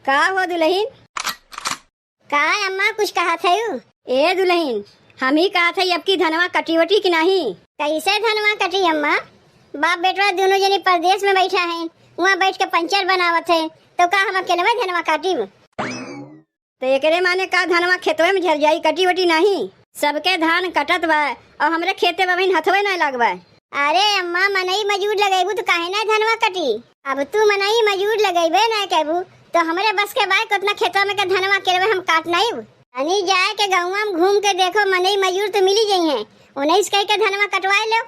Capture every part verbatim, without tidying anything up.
का हो दुलहिन? का अम्मा, कुछ कहत हयू? ए दुलहिन, हम ही कहत हई, अब की धनवा कटी वटी कि नाही? कैसे धनवा कटी अम्मा? बाप बेटवा दुनो जनी परदेस में बैठा हैं, उहाँ बैठ के पंचर बनावत हैं, तो का हम अकेलवे धनवा काटिब? तो एकरे माने का धनवा खेतवे में झर जाई, कटी वटी नाही? सबके धान कटत बा, अउर हमरे खेते में अबहिन हथवे नाही लागबा। अरे अम्मा, मनई मजूर लगइबू तो काहे नाही धनवा कटी? अब तू मनई मजूर लगइबे नाही कइबू तो हमरे बस के बाय, उतना खेतवा में के धनवा अकेलवे हम काट नाइब। तनी जाए के गउँवा में घूम के देखो, मनई मजूर तो मिली जइहें, उन्हीं से कहि के धनवा कटवाए लो।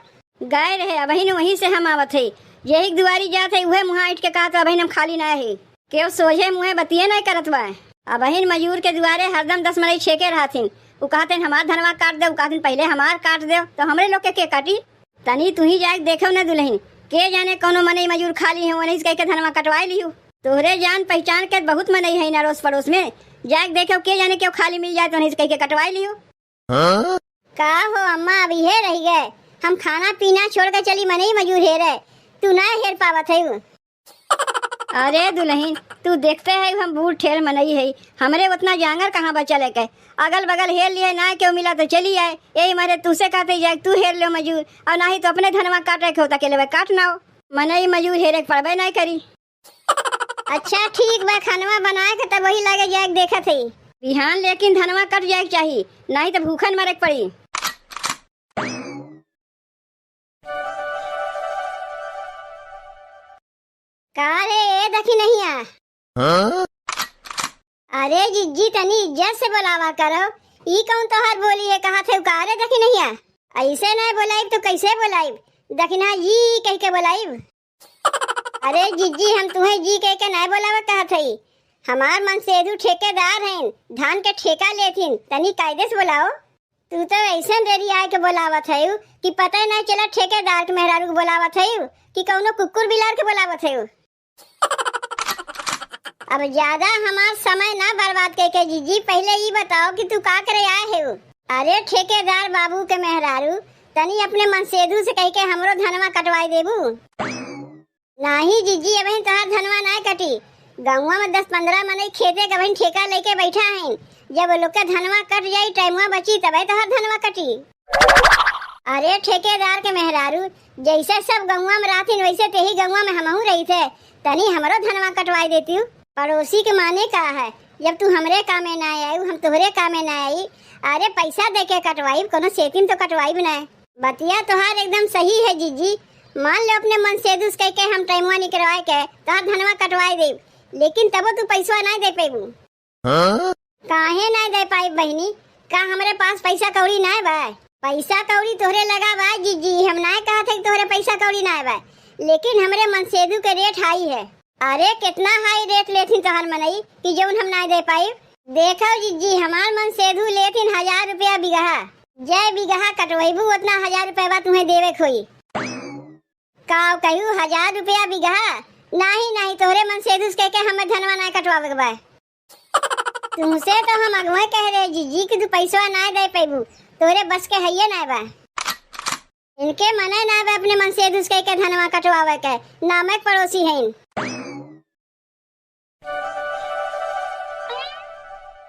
गए रहे, अबहिन वहीं से हम आवत हई, यही के दुआरी जात हई, उहे मुँहा अइठ के कहत, अबहिन हम खाली नाहीं हई। केहू सोझे मुँहे बतिये नाहीं करत बा। अबहिन मजूर के दुआरे हरदम दस मनई छेके रहथिन। उ कहथिन, "हमार धनवा काट देउ।" उ कहथिन, "पहिले हमार काट देउ, तो हमरे लोग के के काटी?" तनी तुहीं जाइके देखउ न दुलहिन, के जाने कउनो मनई मजूर खाली है, ओनही से कहिके धनवा कटवाइ लिहू। तोहरे जान पहिचान के बहुत मनई है न अड़ोस पड़ोस में, जाइके देखउ के जाने केहू खाली मिल जाए तो ओनही से कहिके कटवाइ लिहू। हाँ? का हो अम्मा, अब इहे रहि गए? हम खाना पीना छोड़ के चली मनई मजूर हेरे, तू ना हेर पावत है। अरे दुलहिन, तू देखते है हम बूढ़ ठेर मनई है, हमरे उतना जांगर कहाँ बा चले के? अगल बगल हेर लिहे, ना केहू मिला तो चली आए। यही मारे तूसे कहते जाए, तू हेर लो मजूर, अउर नाही तो अपने धनवा काटे के होता के लेवे काट नाओ। मनई मजूर हेरे के पड़बे नाही करी। अच्छा ठीक बा, खानवा बनाए के तब वही लागे जाए के देखत है। बिहान लेकिन धनवा कट जाए के चाही, नाही तो भूखन मरे के पड़ी। का रे, ए दखिनहिया? हाँ? अरे जिज्जी, तनी इज्जत से बोलावा करो। ई कउन तोहार बोली है, कहत है का रे दखिनहिया? अइसे नाहीं बोलाइब तो कइसे बोलाइब? दखिनहा जी कहिके बोलाइब। अरे जिज्जी, हम तुहें जी कहिके नाहीं बोलावे कहत हई। हमार मनसेधु ठेकेदार हैं, धान के ठेका लेथिन, तनी कायदे से बोलाओ। तू तो अइसन रेरियाइ के बोलावत हयू कि पता ही नाहीं चला ठेकेदार के मेहरारू के बोलावत हयू कि कउनो कुकुर बिलार के बोलावत हयू। अब ज्यादा हमार समय ना बर्बाद कइके जिज्जी, पहिले ई बताओ कि तू का करे आए हयू? अरे ठेकेदार बाबू के मेहरारू, तनी अपने मनसेधु से कहिके हमरो धनवा कटवाइ देबू? नाहीं जिज्जी, अबहिन तोहार धनवा नाहीं कटी। गउँवा में दस पन्द्रह मनई खेते के अबहिन ठेका लइके बइठा हइन। जब वो लोग के धनवा कट जाई, टाइमवा बची, तबे तोहार धनवा कटी। अरे ठेकेदार के मेहरारू, जइसे सब गउँवा में रहथिन, वइसे तेही गउँवा में हमहूँ रहिते। तनी हमरो धनवा कटवाइ देतिउ। पड़ोसी के माने का है, जब तू हमरे कामे नाहीं आइउ, हम तोहरे कामे नाहीं आई। अरे पइसा देके कटवाइब, कउनो सेतिन तो कटवाइब नाहीं। बतिया तोहार एकदम सही है जिज्जी। मान लो अपने मनसेधु से कहिके हम टाइमवा निकरवाइके तोहार धनवा कटवाइ देब, लेकिन तबो तू पइसवा नाहीं दे पइबू। हाँ? काहे नाहीं दे पाइब बहिनी? का हमरे पास पइसा कौड़ी नाहीं बा? पइसा कौड़ी तोहरे लगा बा जिज्जी, हम नाहीं कहत है कि तोहरे पइसा कौड़ी नाहीं बा, लेकिन हमरे मनसेधु के रेट हाई है। अरे केतना हाई रेट लेथिन तोहार मनई कि जउन हम नाहीं दे पाइब। देखो जिज्जी, हमार मनसेधु लेथिन हजार रुपया बिगहा। जय बिगहा कटवइबू, ओतना हजार रुपया तुहें देवे के होई। का कहिउ, हजार रुपया बिगहा? नाहीं, नाहीं, तोहरे मनसेधु से कहिके हमें धनवा नाहीं कटवावे के बा। तुमसे तो हम अगवे कह रहे जिज्जी कि तू पइसवा नाहीं दे पइबू, तोहरे बस के हइये नाहीं बा। इनके मने नाहीं बा अपने मनसेधु से कहिके धनवा कटवावे के, नामक पड़ोसी हइन।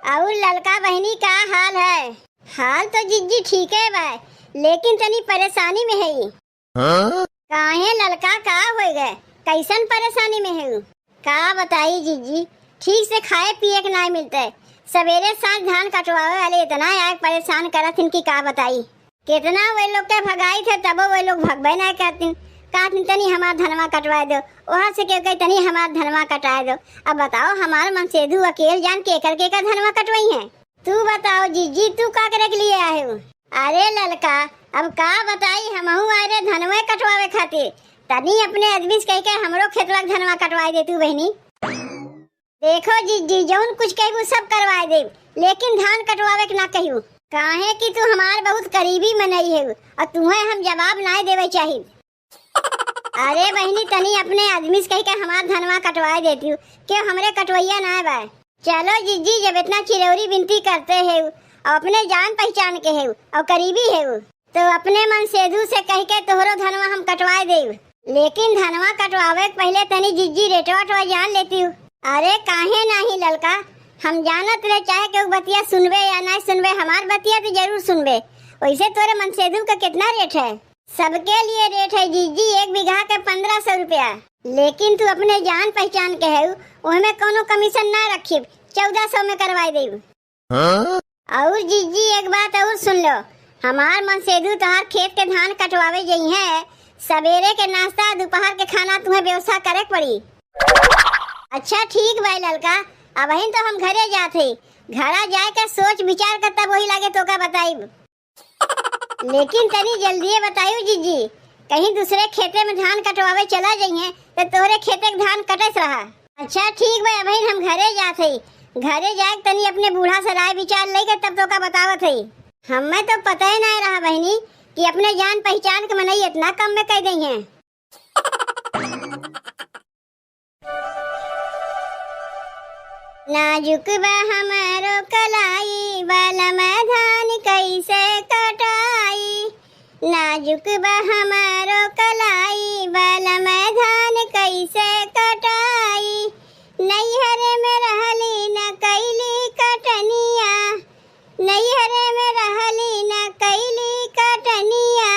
अउर ललका बहिनी का हाल है? हाल तो जिज्जी ठीके बा, लेकिन तनी परेसानी में हई। हाँ? काहे ललका, का होइ गए? कइसन परेसानी में हऊ? का बताई जिज्जी, ठीक से खाए पिए के नाहीं मिलते। सबेरे साँझ धान कटवावे वाले एतना आके परेसान करत हिन कि का बताई। केतना वे लोग के भगाइत है, तबो वे लोग भगबे नाहीं करतिन। कहतिन, "तनी हमार धनवा कटवाए दो।" वहाँ से केहू कही, "तनी हमार धनवा कटाए दो।" अब बताओ, हमार मनसेधु अकेल जान केकर केकर धनवा कटवइहें? तू बताओ जिज्जी, तू का करे के लिए आए हो? अरे ललका, अब का बताई, हमहू आए रहे धनवे कटवावे खातिर। तनी अपने आदमी से कहिके हमरो खेतवा के धनवा कटवाए दे तू बहिनी। देखो जिज्जी, जउन कुछ कहबू सब करवाए देब, लेकिन धान कटवावे के ना कहियो, काहे कि तू हमार बहुत करीबी मनई है अउर तुहें हम जवाब नाहीं देवे चाहिब। अरे बहिनी, तनी अपने आदमी से कहिके हमार धनवा कटवाए देतिउ, केहू हमरे कटवइया नाहीं बा। चलो जिज्जी, जब एतना चिरौरी बिनती करते हऊ अउर अपने जान पहिचान के हऊ अउर करीबी हऊ, तो अपने मनसेधु से कहिके तोहरो धनवा हम कटवाए देब। लेकिन धनवा कटवावे के पहिले तनी जिज्जी रेटवा वेटवा जान लेतिउ। अरे काहे नाही ललका, हम जानत रहे चाहे केहू बतिया सुनबे या नाही सुनबे, हमार बतिया तो जरूर सुनबे। वैसे तोरे मनसेधु का कितना रेट है? सबके लिए रेट है जीजी, एक बीघा के पन्द्रह सौ रुपया। लेकिन तू अपने जान पहचान के है, ओहमे कौनो कमीशन ना रखी, चौदह सौ में करवाई देब। हाँ? और जीजी एक बात और सुन लो, हमार मनसेधु तोहार खेत के धान कटवावे जइहें, सवेरे के नाश्ता, दोपहर के खाना तुम्हें व्यवस्था करे के पड़ी। अच्छा ठीक बा ललका, अबहिन तो हम घरे जात हई, घरा जाए के सोच विचार कर तब वही लागे तोका बताइब। लेकिन तनी जल्दिए बतायू जीजी, कहीं दूसरे खेते में धान कटवावे चला जइहें तो तोहरे खेते के धान कटत रहा। अच्छा ठीक बा, अबहिन हम घरे जात हई, घरे जाए के तनी अपने बूढ़ा से राय विचार लेके तब तोका बतावत हई। हमें तो पता ही नहीं रहा बहिनी कि अपने जान पहचान के मनई इतना कम में कह दइहें। नाजुक बा हमारो कलाई, बालम धान कैसे कटाई? नाजुक बा हमारो कलाई, बालम धान कैसे कटाई? नैहर में रहली न कैली कटनिया, नैहर में रहली न कैली कटनिया।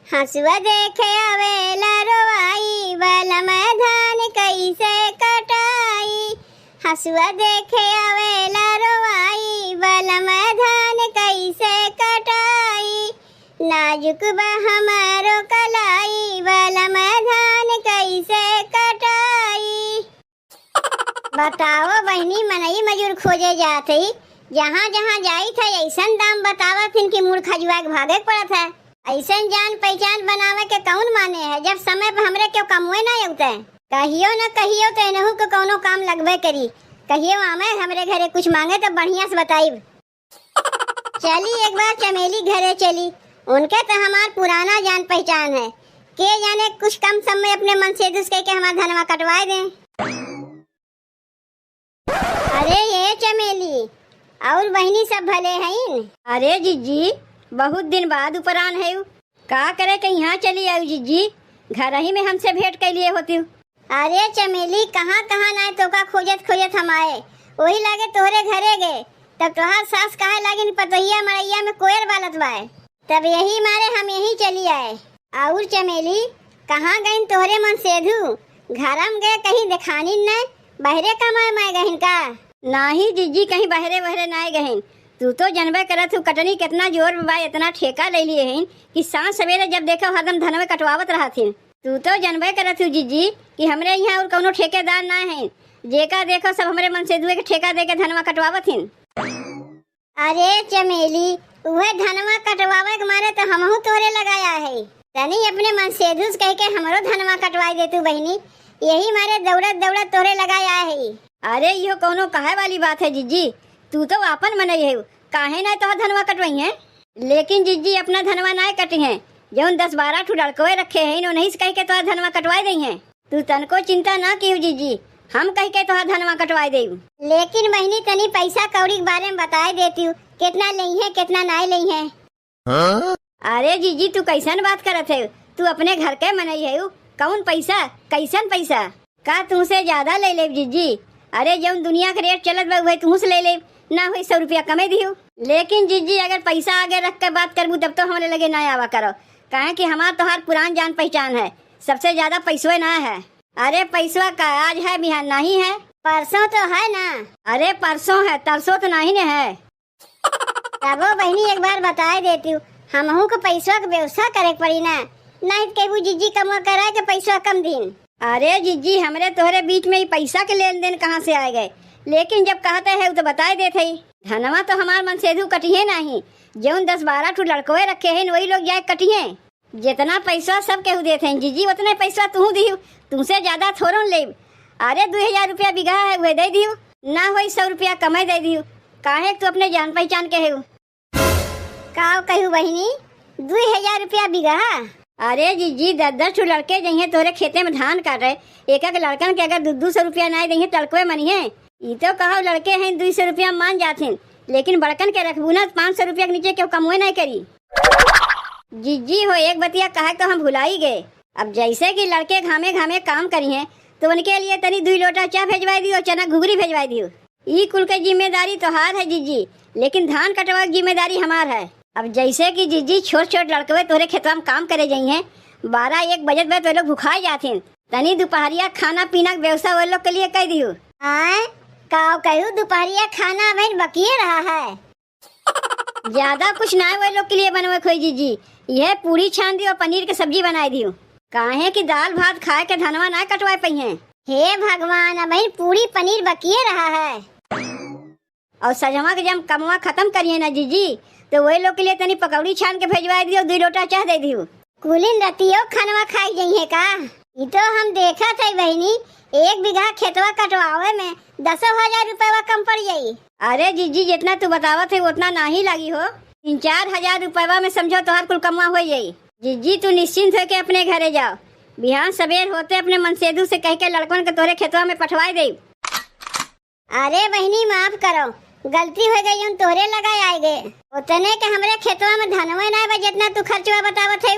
हँसुआ देखे आवेला रोवाई, बालम धान कैसे कटाई? हँसुआ देखे आवेला रोवाई, बालम धान कैसे कटाई? नाजुक बा हमारो कलाई, बालम धान कैसे कटाई? बताओ बहिनी, मनई मजूर खोजे जात हई, जहाँ जहाँ जाइत है ऐसन दाम बतावत हिन कि मूड़ खजुआ के भागे के पड़त है। ऐसन जान पहचान बनावे के कौन माने है, जब समय पर हमरे केहू कमवे ना अउते। कहियो न कहियो तो एनहू के कौनो काम लगबे करी। कहियो आवे हमरे घरे कुछ मांगे तो बढ़िया से बताइब। चली एक बार चमेली घरे चली, उनके तो हमार पुराना जान पहचान है। के जाने कुछ कम समय अपने मनसेधु से कह के हमार धनवा कटवाए दें। अरे ये चमेली, और बहिनी सब भले हईन? अरे जिज्जी, बहुत दिन बाद उपरान है। का करे के यहाँ चली आयु जिज्जी, घर ही में हमसे भेंट कैलिए होती। अरे चमेली, कहाँ कहाँ नाय तोका खोजत खोजत हम आए, वही लागे तोहरे घरे गए। तब तोहार सास कहे लागिन, "पतोहिया मड़ैया में कोयर बालत बाए।" तब यही मारे हम यहीं चली आए। और चमेली, कहाँ गइन तोहरे मनसेधु? घरम गए कहीं देखानी न, बहरे कमाए माए गहिन का? नाही जिज्जी, कहीं बहरे वहरे नाय गहिन। तू तो जनबे करत हू कटनी कितना जोर में बा, इतना ठेका ले लिए हईन कि सांझ सवेरे जब देखो हरदम धनवे कटवावत रहत हिन। तू तो जनबे करत हू जिज्जी कि हमरे यहाँ और कौनो ठेकेदार ना है, जेका देखो सब हमरे मनसेधुए के ठेका दे के धनवा कटवावत हिन। अरे चमेली, उहे धनवा कटवावे के मारे तो हमहू तोहरे लगाया है। तनी अपने मनसेधु से कह के हमरो धनवा कटवाई दे तू बहिनी, यही मारे दौड़त दौड़त तोहरे लगाया है। अरे इहो कौनो कहे वाली बात है जिज्जी, तू तो आपन मनई है, काहे ना तोहर धनवा कटवाई है? लेकिन जिज्जी अपना धनवा ना कटी है, जौन दस बारह ठू लड़कवे रखे हैं, उन्हीं से कह के तोहर धनवा कटवाई दई है। तू तनको चिंता ना किहू जिज्जी, हम कह के तोहार धनवा कटवाए देब। लेकिन बहिनी तनी पैसा कौड़ी के बारे में बताए देती हूँ, कितना लेइहे, कितना नाय लेइहे। हाँ? अरे जिज्जी तू कैसन बात करत है, तू अपने घर के मनई है, कौन पैसा, कैसन पैसा? का तुमसे ज्यादा ले लेब जिज्जी? अरे जौन दुनिया के रेट चलत बा उहे तुहू से ले लेब, ना होई सौ रुपया कमे दिहू। लेकिन जिज्जी अगर पैसा आगे रख के बात करबू तब तो हमरे लगे ना आवा करो, काहे कि हमार तोहार पुरान जान पहचान है, सबसे ज्यादा पैसवे ना है। अरे पैसवा का आज है बिहान नहीं है। परसों तो है ना। अरे परसों है, तरसों तो नहीं न है। तबो बहिनी एक बार बताए देती हूँ, हमहू को पैसवा के व्यवस्था करे के पड़ी ना, नहीं तो कहबू जिज्जी कमवा कराए के पैसवा कम दिन। अरे जिज्जी हमरे तोहरे बीच में ही पैसा के लेन देन कहाँ से आए गए, लेकिन जब कहते है तो बताए देत है। धनवा तो हमार मनसेधु कटिहे नहीं, जौन दस बारह ठू लड़कवे रखे हैं वही लोग जाए कटिहे। जितना पैसा सब केहू देत हैं जिज्जी, उतने पैसा तुहू दिहू, तुमसे ज्यादा थोड़न लेब। अरे दुई हजार रुपया बीघा है, उहे दे दिहू, ना होई सौ रुपया कमे दे दिहू, काहे तू अपने जान पहचान के हेऊ। का कहू बहिनी, दुई हजार रुपया बीघा? अरे जिज्जी, दस दस ठो लड़के जइहें तोहरे खेते में धान काटे, एक एक लड़कन के अगर दू दू सौ रुपया नाय दइहें, तलकवे मनिहें। ई तो कहो लड़के हैं, दुई सौ रुपया मान जाथिन, लेकिन बड़कन के रखबू ना, पाँच सौ रुपया के नीचे केहू कमवे नाय करी। जिज्जी हो, एक बतिया कहे तो हम भुलाई गए। अब जैसे कि लड़के घामे घामे काम करिहें, तो उनके लिए तनी दुई लोटा चाह भेजवाई दियो, चना घुघरी भेजवाई दियो। ई कुल के जिम्मेदारी तोहार है जिज्जी, लेकिन धान कटवा के जिम्मेदारी हमार है। अब जैसे कि जिज्जी छोट छोट लड़कवे तोरे खेतवा में काम करे जइहें, बारह एक बजत बे तो लोग भुखाई जाथिन। तनी दोपहरिया खाना पीना के व्यवस्था वो लोग के लिए कह दियो। आय, का कहू, दोपहरिया खाना अबहिन बकिए रहा है। ज्यादा कुछ ना वो लोग के लिए बनवे खोई जिज्जी, यह पूरी छान दियो, पनीर के सब्जी बनाए दियो, काहे कि दाल भात खाए के धनवा ना कटवाए पइहें। हे भगवान, अबहिन पूरी पनीर बकिए रहा है। और सजवा के जब कमवा खत्म करिए ना जिज्जी, तो वही लोग के लिए तनी पकौड़ी छान के भेजवाए दियो, दुई लोटा चाह दे दियो। कुलिन रतियो खनवा खाई जइहे का? ई तो हम देखत है बहिनी, एक बीघा खेतवा कटवावे में दसो हजार रुपयवा कम पड़ जाई। अरे जिज्जी, जितना तू बतावत है उतना नाही लागी हो, तीन चार हजार रुपयवा में समझो तोहार कुल कमवा हो जाई। जिज्जी, तू निश्चिंत होके अपने घरे जाओ, बिहान सबेर होते अपने मनसेधु से कह के लड़कन के तोरे खेतवा में पठवाए दे। अरे बहिनी, माफ करो, गलती हो गई, हम तोहरे लगा आए गए। उतने के हमरे खेतवा में धनवे ना बा, जितना तू खर्चवा बतावत है।